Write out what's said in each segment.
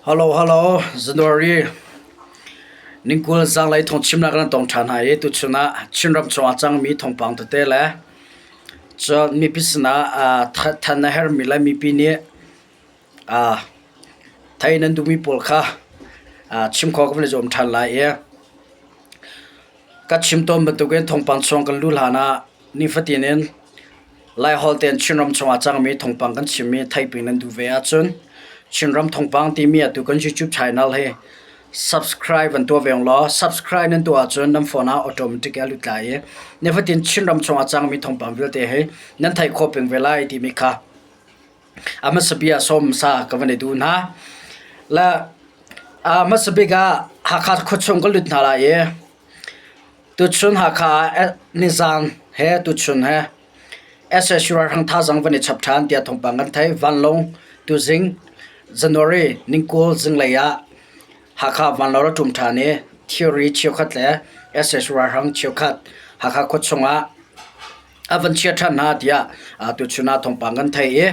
Hello hello January ningkul zanglei thawngchimnak kan tong ṭhan hna i tuchun ah Chinram chungah cangmi thawngpang tete le cun mipi sinah than a herhmi le mipi nih theih nan duhmi pawl kha chim khawh kan i zuam ṭhan lai i ka chim tawn bantukin thawngpang chung kan luh hlan ah nifatin in Laiholh tein Chinram chungah cangmi thawngpang kan chimmi theihping nan duh ve ahcun Chinram thawngpang timi atu kan YouTube channel hi subscribe van tuah ve ung law subscribe nan tuah ahcun nan phone ah automatic a lut lai i nifatin Chinram chungah cangmi thawngpang vialte hi nan theih khawh peng ve lai timi kha a hmasa bia sawm sa ka van i duh hna. Le a hmasa bik ah Hakha khuachung ka lut hna lai i Tuchun Hakha ah nizaan he tuchun he SSU ralhrang thazaang van i chap ṭhan tiah thawngpang kan theih. Vanlawng tuzing January ningkul zinglei ah Hakha vanlawng a ṭum ṭhan i thilri cheukhat le SSU ralhrang cheukhat Hakha khuachung ah a van chia ṭhan hna tiah tuchun ah thawngpang kan theih i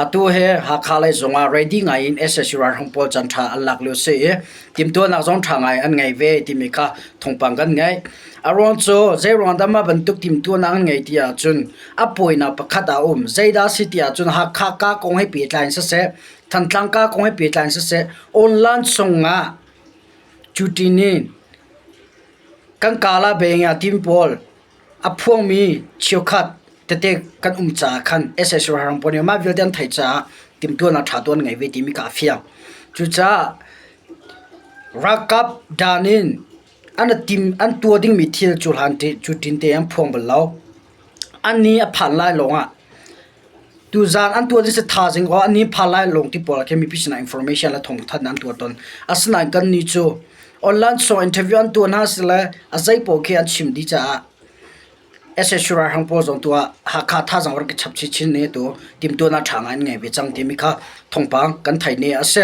atu hi Hakha lei zongah ready ngai in sac ralhrang pawl caan ṭha an lak lio si i timhtuahnak zong ṭha ngai an ngei ve timi kha thawngpang kan ngei. A ruang cu zei ruang dah mah bantuk timhtuahnak an ngei ti ahcun a pawinak pakhat a um. Zeidah a si ti ahcun Hakha ka kong he pehtlai in siseh, Thantlang ka kong he pehtlai in siseh, online chungah cuti nih kan kala beng ah tim pawl A phuangmi cheukhat tete kan um caah khan sac ralhrang pawl nih mah vialte an theih caah timhtuahnak ṭha tu an ngei ve timi kha a fiang. Cucaah ralkap dan in an tim an tuah dingmi thil cu hlan cu tin te an phuang bal lo. An ni a phan lai lawngah tuzaan an tuah ding si thaizing aw an ni phan lai lawng ti pawl ah khin mipi sinah information le thawngthanh an tuah tawn. Asinain kannih cu online song interview an tuah hna sile a zei paoh khi an chim dih caah sac ralhrang pawl zong tu ah Hakha thazaang rak i chap chinchin ne tu timhtuahnak ṭha ngai an ngei ve cang timi kha thawngpang kan theih ni a si.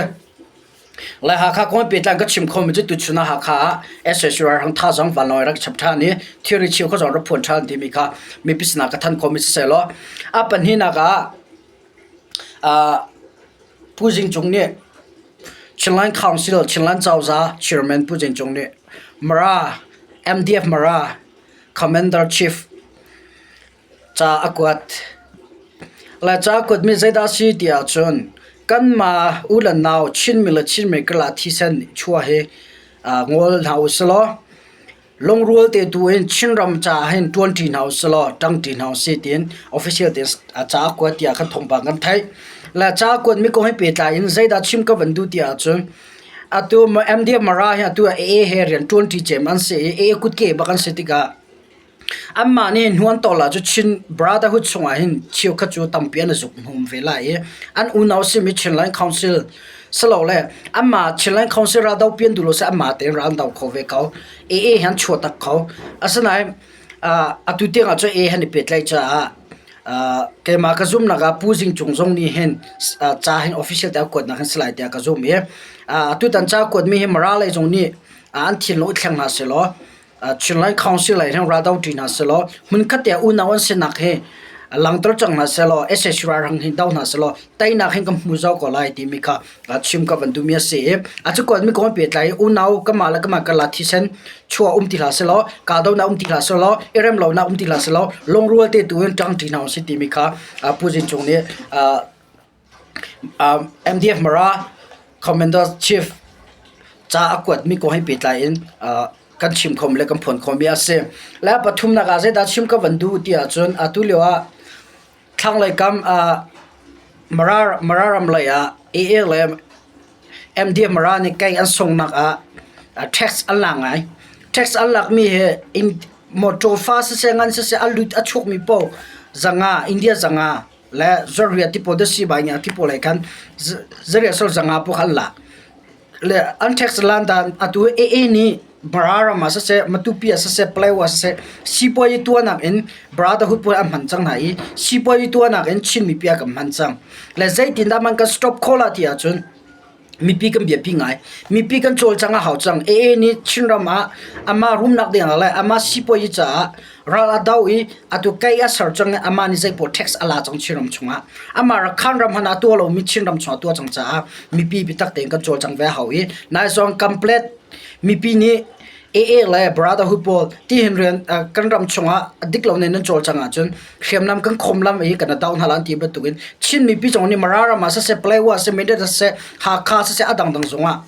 Lai Hakha kong pehtlai ka chim khomi cu tuchun ah Hakha ah sac ralhrang thazaang vanlawng rak chap ṭhan i thilri cheu kha zong rak phuan ṭhan timi kha mipi sinah ka thanh khomi siseh law a pahnihnak ah Pu Zing Cung nih Chinland Council Chinland Cozah Chairman Pu Zing Cung nih Mara MDF Mara Commander Chief ca a kuat. Laica a kuatmi zeidah a si ti ahcun kanmah u le nau Chinmi le Chinmi karlak thisen chuah hi ngol hna usih law lungrual te tu in Chinram caah hin ṭuanṭi hna usih law ṭangṭi hna usih tiin official tein ca a kuat tiah kan thawngpang kan theih. Le ca a kuatmi kong he pehtlai in zeidah chim ka van duh ti ahcun atu MDF Mara hi atu ah AA he rian ṭuanṭi cem an si i AA kutke bak an si tikah Anmah nih hnu an tawl ahcun Chin Brotherhood chungah hin cheukhat cu tampi an i zukhnum ve lai i an unau simi Chinland Council silole anmah Chinland Council raldopi an duh lo si anmah tein ral an do kho ve ko. AA he an chuah tak kho. Asinain atu tiang ahcun AA he an i pehtlaih caah keimah ka zumhnak ah Pu Zing Cung zong nih hin ca hin official te a kuatnak hin si lai tiah ka zumh i atutan ca kuatmi hi Mara lei zong nih an thinlung i thleng hna sehlaw Chinland Council lei hin raldo ṭi hna sehlaw hmunkhat te unau an sinak hi langter cang hna sehlaw sac ralhrang hi do hna sehlaw teinak hin kan hmu zau ko lai timi kha chim ka van duhmi a si i a cu kuatmi kong pehtlai i unau kamah le kamah karlak thisen chuah um ti hlah sehlaw kahdohnak um ti hlah sehlaw i rem lonak um ti hlah sehlaw lungrual te tu in ṭang ṭi hna usih timi kha Pu Zing Cung nih MDF Mara Commander Chief ca a kuatmi kong he pehtlai in kan chim khomi le kan phuan khomi a si. Le pathumnak ah zeidah chim ka van duh ti ahcun atu lio ah thlanglei kam Mara Mara ram lei ah AA le MDF Mara nih kei an sunghnak ah tax an lak ngai. Tax an lakmi hi motor fa siseh ngan siseh a lut a chuakmi paoh zanga India zanga le zariat ti pawl dasi bai ngia ti pawl he khan zariat sol zanga pu khan lak le an tax lan dan atu AA nih Bara ram ah siseh Matupi ah siseh Palawa ah siseh sipuazi tuahnak in brotherhood pawl an hman cang hna i sipuazi tuahnak in Chin mipi ah kan hman cang le zeitindah man kan stop khawh la ti ahcun. Mipi kan biapi ngai. Mipi kan cawlcang a hau cang. AA nih Chinram ah amah rumnak ding ah le amah sipuazi caah ral a do i atu kei a ser cang i amah nih zeipaoh tax a la cang Chinram chungah. Amah Rakhan ram hmanh ah a tuah lomi Chinram chungah a tuah cang caah mipi biatak tein kan cawlcang ve a hau i nai zong complete mipi nih AA le Brotherhood pawl tihin rian kan ram chungah a dik lo ning nan cawlcang ahcun hriamnam kan khawm lam i kan doh hna lan ti bantukin Chin mipi zong nih Mara ram ah siseh, Paletwa siseh, Mindat siseh, Hakha siseh a dangdang zongah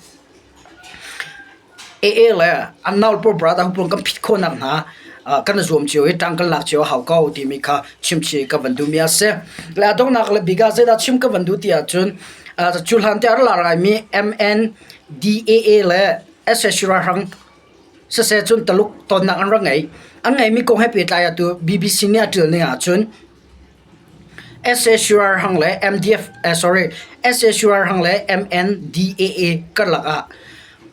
AA le an nau pawl Brotherhood pawl kan phit khawhnak hna kan i zuam cio i ṭang kan lak cio a hau ko timi kha chimchih ka van duhmi a si. Le a donghnak le bik ah zeidah chim ka van duh ti ahcun cu hlan te a rak lar ngaimi MNDAA le SSU ralhrang siseh cun Taluk tonnak an rak ngei. An ngeimi kong he pehtlai ah tu BBC nih a ṭial ning ahcun SSU ralhrang le MDF sorry SSU ralhrang le MNDAA karlak ah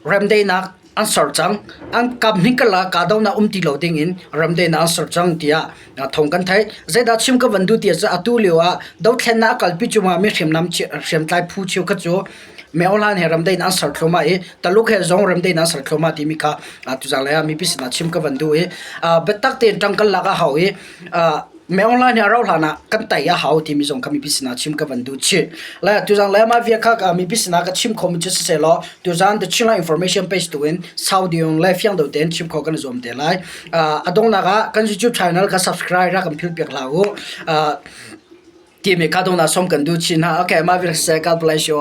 remdaihnak an ser cang. An kap hnih karlak ah kahdohnak um ti lo ding in remdaihnak an ser cang tiah thawng kan theih. Zeidah chim ka van duh ti ahcun atu lio ah dothlennak a kalpi cuahmah mi hriamnam hriamtlai phu cheukhat cu Myohlan he ramdaihnak an ser thluahmah i Taluk he zong ramdaihnak an ser thluahmah timi kha tuzaan lei ah mipi sinah chim ka van duh i biatak tein ṭang kan lak a hau i Myohlan hi a rauh hlan ah kan tei a hau timi zong kha mipi sinah chim ka van duh chih. Le tuzaan lei ah mah bia kha mipi sinah ka chim khomi cu siseh law tuzaan The Chinland Information page tu in sau ding le fiang deuh tein chim khawh kan i zuam te lai. A donghnak ah kan YouTube channel kha subscribe rak kan philh piak hlah u. Timi kha donghnak som kan duh chin hna. Okay, mah vial siseh, God bless you all.